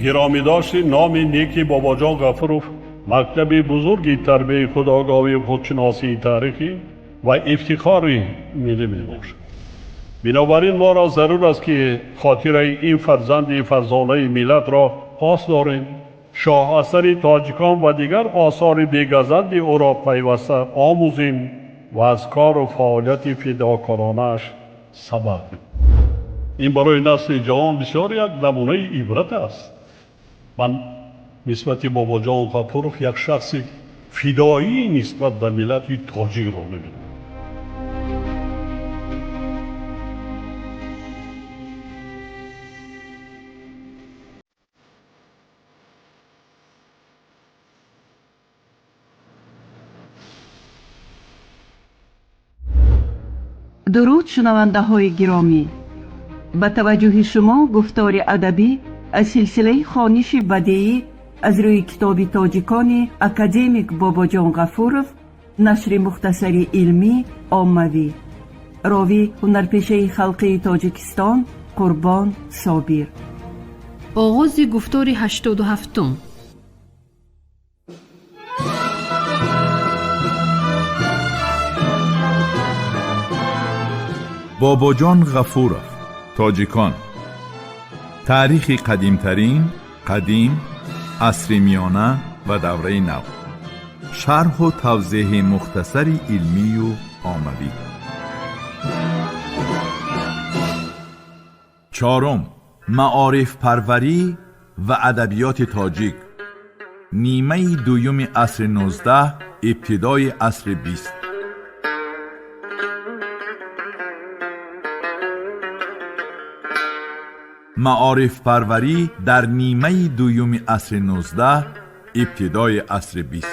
Гиромӣ дошти номи неки Бобоҷон Ғафуров мактаби бузурги тарбияи худогоҳӣ, худшиносии таърихӣ ва ифтихори миллӣ мебошад. Бинобар ин моро зарур аст, ки хотираи ин фарзанди фарзонаи миллатро пос дорем, шоҳасари тоҷикон ва дигар осори бегазанди ӯро пайваста омӯзем ва аз кору фаъолияти фидокоронааш сабақ. Ин барои насли ҷавон бисёр як намунаи ибрат аст. Ман нисбати Бобоҷон Ғафуров як шахси фидоӣ нисбат ба миллати тоҷикро мебинам. Дуруд, шунавандаҳои гиромӣ! Ба таваҷҷӯҳи шумо гуфтори адабӣ аз силсилаи хониши бадеӣ аз рӯи китоби тоҷикони академик Бобоҷон Ғафуров, нашри мухтасари илмӣ оммавӣ. Ровӣ ҳунарпешаи халқии Тоҷикистон Қурбон Собир. Оғози гуфтори 87-ум. Бобоҷон Ғафуров, тоҷикон. Таърихи қадимтарин, қадим, асри миёна ва давраи нав. Шарҳу тавзеҳи мухтасари илмию оммавӣ. Чорум: маорифпарварӣ ва адабиёти тоҷик. Нимаи дуюми асри 19, ибтидои асри 20. Маорифпарварӣ дар нимаи дуюми асри 19, ибтидои асри 20.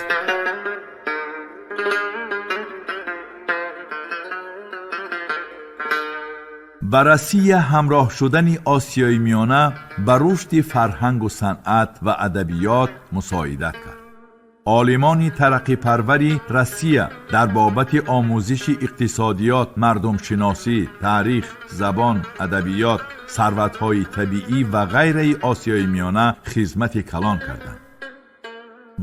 Ба Россия ҳамроҳ шудани Осиёи Миёна ба рушди фарҳангу санъат ва адабиёт мусоидат кард. Олимони тараққипарвари Россия дар бобати омӯзиши иқтисодиёт, мардумшиносӣ, таърих, забон, адабиёт, сарватҳои табиӣ ва ғайраи Осиёи Миёна хизмати калон карданд.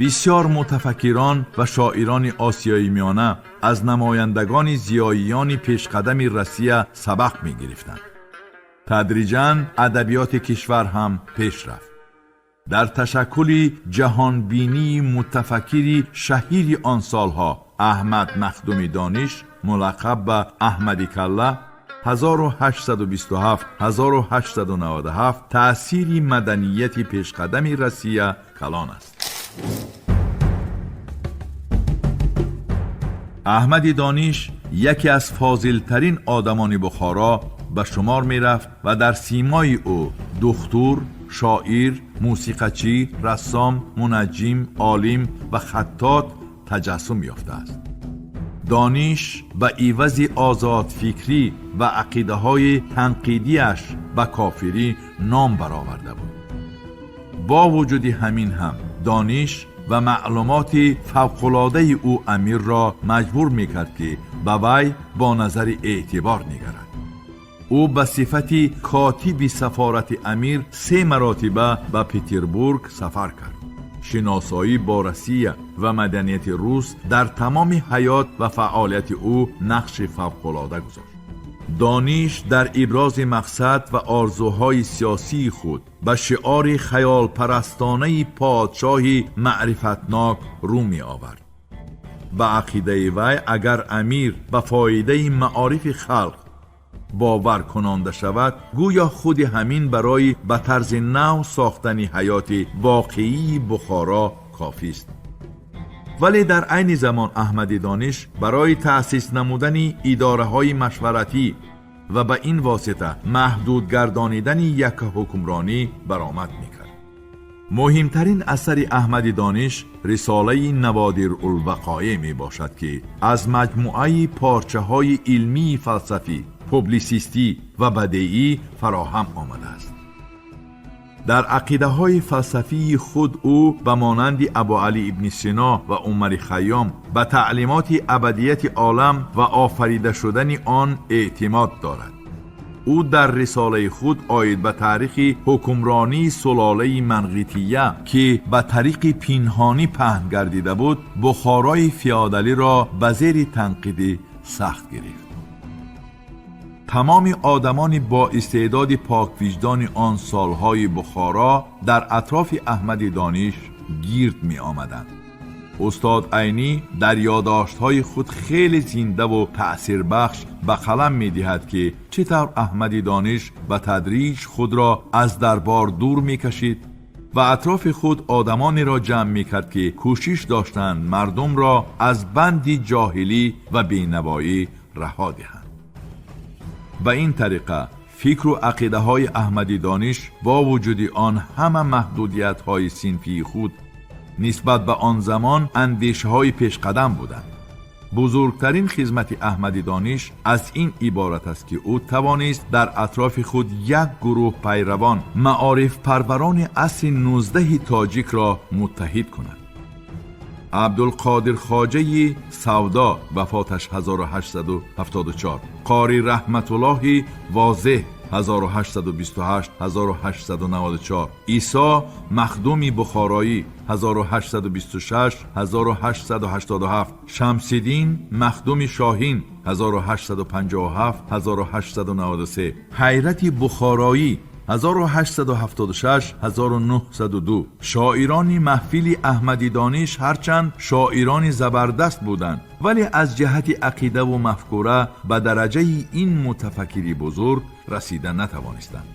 Бисёр мутафаккирон ва шоирони Осиёи Миёна аз намояндагони зиёиёни пешқадами Россия сабақ мегирифтанд. Тадриҷан адабиёти кишвар ҳам пеш рафт. Дар ташаккули ҷаҳонбинии мутафаккири шаҳири он солҳо Аҳмад Махдуми Дониш, мулаққаб ба Аҳмади Калла, 1827-1897, таъсири маданияти пешқадами Россия калон аст. Аҳмади Дониш яке аз фозилтарин одамони Бухоро ба шумор мерафт ва дар симои ӯ духтур, шоир, мусиқачӣ, рассом, мунаҷҷим, олим ва хаттот таҷассум ёфтааст. Дониш ба ивази озодфикрӣ ва ақидаҳои танқидиаш ба кофирӣ ном бароварда буд. Бо вуҷуди ҳамин ҳам дониш ва маълумоти фавқулодаи ӯ амирро маҷбур мекард, ки ба вай бо назари эътибор нигарад. Ӯ ба сифати котиби сафорати амир се маротиба ба Петербург сафар кард. Шиносоӣ бо Россия ва маданияти рус дар тамоми ҳаёт ва фаъолияти ӯ нақши фавқулода гузошт. Дониш дар ибрози мақсад ва орзуҳои сиёсии худ ба шиори хаёлпарастонаи подшоҳи маърифатнок рӯ меовард. Ба ақидаи вай, агар амир ба фоидаи маорифи халқ бовар кунонда шавад, гӯё худи ҳамин барои ба тарзи нав сохтани ҳаёти воқеии Бухоро кофист. Вале дар айни замон Аҳмади Дониш барои таъсис намудани идораҳои машваратӣ ва ба ин восита маҳдуд гардонидани яккаҳукмронӣ баромад мекард. Муҳимтарин асари Аҳмади Дониш рисолаи Наводирулвақоеъ мебошад, ки аз маҷмӯаи порчаҳои илмии фалсафӣ, публисистӣ ва бадеӣ фароҳам омадааст. Дар ақидаҳои фалсафии худ ӯ ба монанди Абуалӣ ибни Сино ва Умари Хайём ба таълимоти абадияти олам ва офарида шудани он эътимод дорад. Ӯ дар рисолаи худ оид ба таърихи ҳукмронии сулолаи Манғития, ки ба тариқи пинҳонӣ паҳн гардида буд, Бухорои феодалиро ба зери танқиди сахт гирифт. Тамоми одамони бо истеъдоди поквиҷдони он солҳои Бухоро дар атрофи Аҳмади Дониш гирд меомаданд. Устод Айнӣ дар ёддоштҳои худ хеле зиндаву таъсирбахш ба қалам медиҳад, ки чӣ тавр Аҳмади Дониш ба тадриҷ худро аз дарбор дур мекашид ва атрофи худ одамонеро ҷамъ мекард, ки кӯшиш доштанд мардумро аз банди ҷоҳилӣ ва бенавоӣ раҳо диҳанд. Ба ин тариқа фикру ақидаҳои Аҳмади Дониш бо вуҷуди он ҳама маҳдудиятҳои синфии худ нисбат ба он замон андешаҳои пешқадам буданд. Бузургтарин хизмати Аҳмади Дониш аз ин иборат аст, ки ӯ тавонист дар атрофи худ як гурӯҳ пайравон, маорифпарварони асри 19 тоҷикро муттаҳид кунад. Абдулқодир Хоҷаи Савдо, вафоташ 1874, Қори Раҳматуллоҳи Возеҳ 1828-1894, Исо Махдуми Бухороӣ 1826-1887, Шамсиддин Махдуми Шоҳин 1857-1893, Ҳайрати Бухороӣ 1876-1902. Шоирони маҳфили Аҳмади Дониш ҳарчанд шоирони забардаст буданд, вале аз ҷиҳати ақидаву мафкура ба дараҷаи ин мутафаккири бузург расида натавонистанд.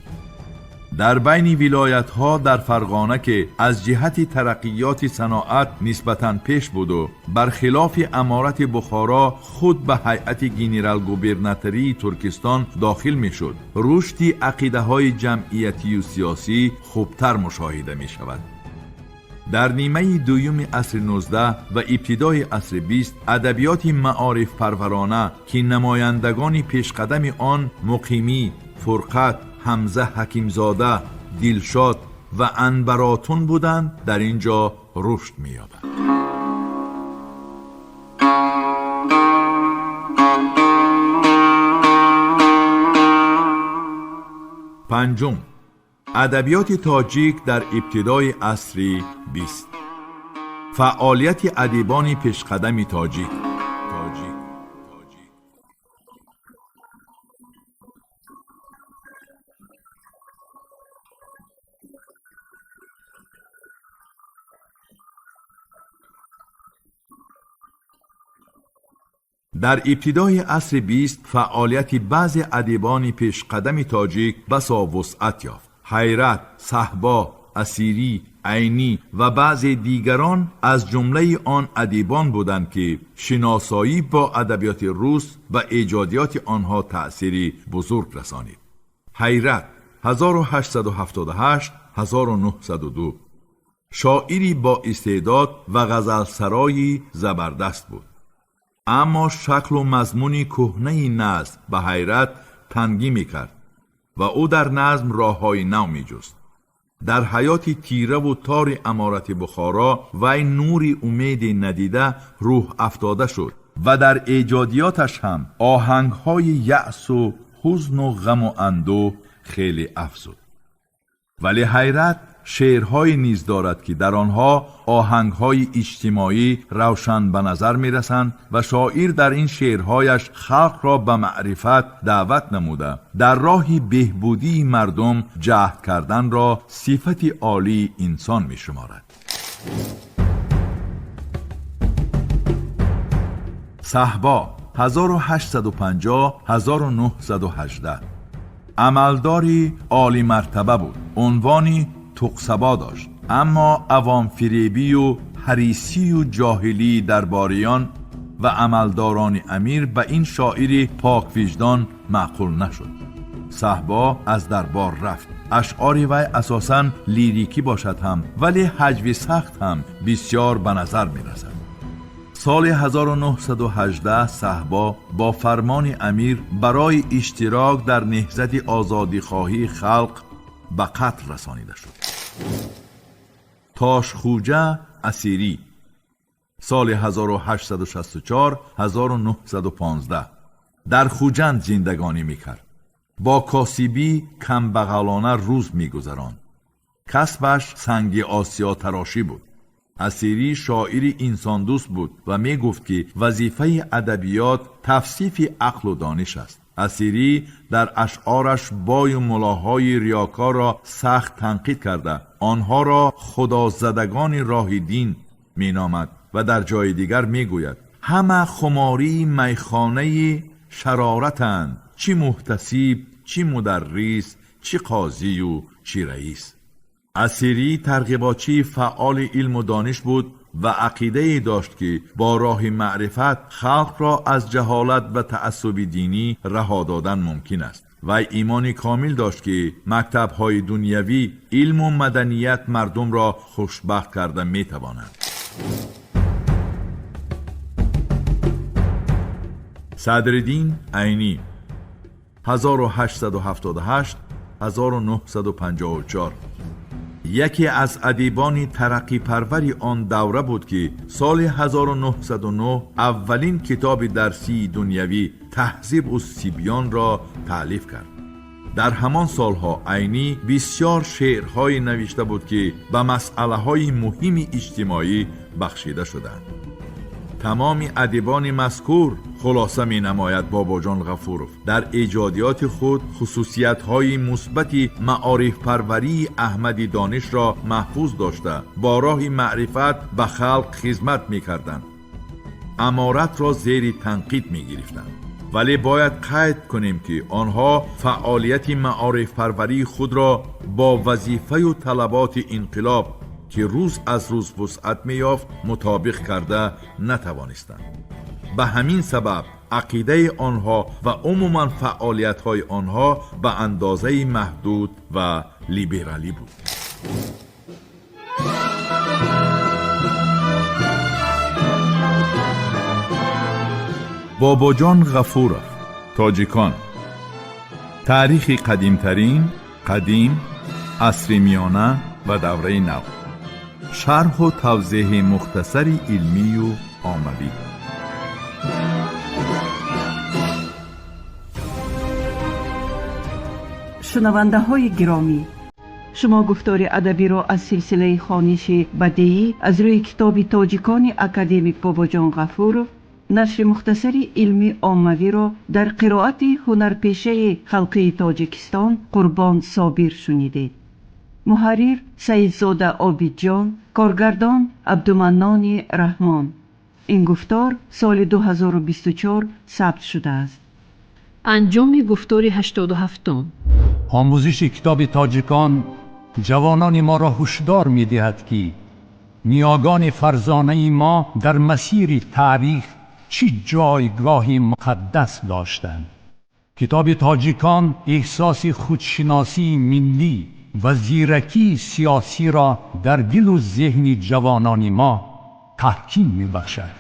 Дар байни вилоятҳо дар Фарғона, ки аз ҷиҳати тараққиёти саноат нисбатан пеш буду бархилофи аморати Бухоро худ ба ҳайати генерал-губернатории Туркистон дохил мешуд, рушди ақидаҳои ҷамъиятию сиёсӣ хубтар мушоҳида мешавад. Дар нимаи дуюми асри 19 ва ибтидои асри 20 адабиёти маорифпарварона, ки намояндагони пешқадами он Муқимӣ, Фурқат, Ҳамза Ҳакимзода, Дилшод ва Анбаротун буданд, дар ин ҷо рушд меёбад. Панҷум, адабиёти тоҷик дар ибтидои асри 20. Фаъолияти адибони пешқадами тоҷик. Дар ибтидои асри 20 фаъолияти баъзе адибони пешқадами тоҷик басо вусъат ёфт. Ҳайрат, Саҳбо, Асирӣ, Айнӣ ва баъзе дигарон аз ҷумлаи он адибон буданд, ки шиносоӣ бо адабиёти рус ба эҷодиёти онҳо таъсири бузург расонид. Ҳайрат 1878-1902 шоири бо истеъдод ва ғазалсарои забардаст буд. Аммо шаклу мазмуни кӯҳнаи назм ба Ҳайрат тангӣ мекард ва ӯ дар назм роҳҳои нав меҷуст. Дар ҳаёти тираву тори аморати Бухоро вай нури умеде надида рӯҳ афтода шуд ва дар эҷодиёташ ҳам оҳангҳои яъсу ҳузну ғаму андӯҳ хеле афзуд. Вале Ҳайрат шеърҳое низ дорад, ки дар онҳо оҳангҳои иҷтимоӣ равшан ба назар мерасанд ва шоир дар ин шеърҳояш халқро ба маърифат даъват намуда, дар роҳи беҳбудии мардум ҷаҳд карданро сифати олии инсон мешуморад. Саҳбо 1850-1918 амалдори олимартаба буд, унвони туқсабо дошт, аммо авомфиребию ҳарисию ҷоҳилии дарбориён ва амалдорони амир ба ин шоири поквиҷдон маъқул нашуд. Саҳбо аз дарбор рафт. Ашъори вай асосан лирикӣ бошад ҳам, вале ҳаҷви сахт ҳам бисёр ба назар мерасад. Соли 1918 Саҳбо бо фармони амир барои иштирок дар неҳзати озодихоҳии халқ ба қатл расонида шуд. Тошхӯҷа Асирӣ соли 1864-1915 дар Хуҷанд зиндагонӣ мекард. Бо косибӣ камбағалона рӯз мегузаронд. Касбаш санги осиётарошӣ буд. Асирӣ шоири инсондӯст буд ва мегуфт, ки вазифаи адабиёт тавсифи ақлу дониш аст. Асирӣ дар ашъораш бою мулоҳои риёкорро сахт танқид карда, онҳоро худозадагони роҳи дин меномад ва дар ҷои дигар мегӯяд: ҳама хумории майхонаи шароратанд, чӣ муҳтасиб, чӣ мударрис, чӣ қозию чӣ раис. Асирӣ тарғиботчии фаъоли илму дониш буд ва ақидае дошт, ки бо роҳи маърифат халқро аз ҷаҳолат ва таассуби динӣ раҳо додан мумкин аст. Вай имони комил дошт, ки мактабҳои дунявӣ, илму маданият мардумро хушбахт карда метавонанд. Садриддин Айнӣ 1878 1954 яке аз адибони тараққипарвари он давра буд, ки соли 1909 аввалин китоби дарсии дунявӣ Таҳзибу сибёнро таълиф кард. Дар ҳамон солҳо Айнӣ бисёр шеърҳое навишта буд, ки ба масъалаҳои муҳими иҷтимоӣ бахшида шуданд. Тамоми адибони мазкур, хулоса менамояд Бобоҷон Ғафуров, дар эҷодиёти худ хусусиятҳои мусбати маорифпарварии Аҳмади Донишро маҳфуз дошта, бо роҳи маърифат ба халқ хизмат мекарданд, аморатро зери танқид мегирифтанд. Вале бояд қайд кунем, ки онҳо фаъолияти маорифпарварии худро бо вазифаю талаботи инқилоб, ки рӯз аз рӯз вусъат меёфт, мутобиқ карда натавонистанд. Ба ҳамин сабаб ақидаи онҳо ва умуман фаъолиятҳои онҳо ба андозаи маҳдуд ва либералӣ буд. Бобоҷон Ғафуров. Тоҷикон: таърихи қадимтарин, қадим, асри миёна ва давраи нав. Шарҳу тавзеҳи мухтасари илмию оммавӣ. Шунавандаҳои гиромӣ, шумо гуфтори адабиро аз силсилаи хониши бадеӣ аз рӯи китоби Тоҷикони академик Бобоҷон Ғафуров, нашри мухтасари илмӣ оммавиро дар қироати ҳунарпешаи халқии Тоҷикистон Қурбон Собир шунидед. Муҳаррир Саидзода Обидҷон, коргардон Абдуманнони Раҳмон. Ин гуфтор соли 2024 сабт шудааст. Анҷоми гуфтори 87-ум. Омӯзиши китоби Тоҷикон ҷавонони моро ҳушдор медиҳад, ки ниёгони фарзонаи мо дар масири таърих чӣ ҷойгоҳи муқаддас доштанд. Китоби Тоҷикон эҳсоси худшиносии миллӣ ва зиракии сиёсиро дар дилу зеҳни ҷавонони мо таҳким мебахшад.